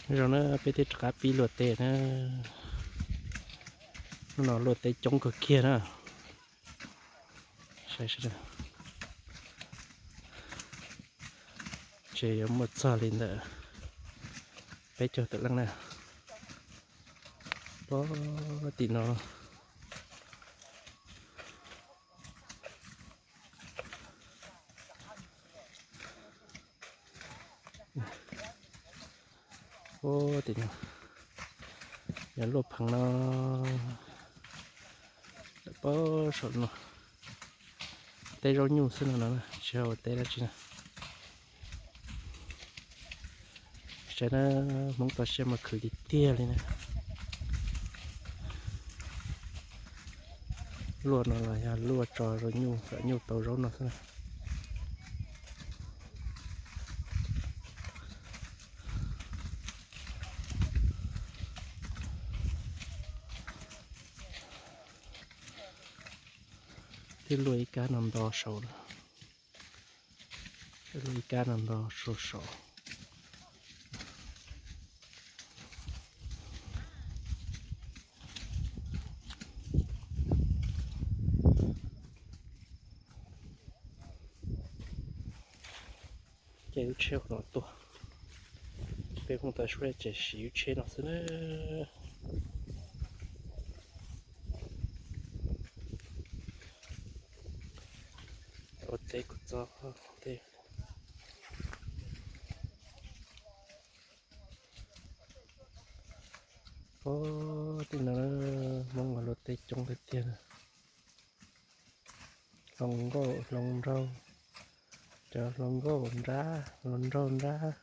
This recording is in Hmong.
Nyob zoo na, peb twb rov qab pib luaj teb na. Hnub no luaj teb coob kawg kiag na. Saib sawv daws, ntshe yuav muaj txog li ntawm peb caug tawm leej na. Pog tim no, pog tim no, yog luaj pheev no, lawm pog saum no. Teb zaub nyuj xwb no no, tsis hau teb dab tsi na. Saib na, Hmoob toj siab mas khwv tiag tiag li na. Luaj no los yog luaj tso zaub nyuj, kom nyuj tau zaub no xwb na. Twb luaj ib kab no nto saud lawm. Luaj ib kab no nto saud saud. Caij lub tsheb no tuaj, peb Hmoob toj siab ces siv lub tsheb no xwb na. Ua teb kuj txog tej, pog tim no, Hmoob mas luaj teb coob tiag tiag. Hluas nkauj hluas nraug, cov hluas nkauj nrab hluas nraug nrab.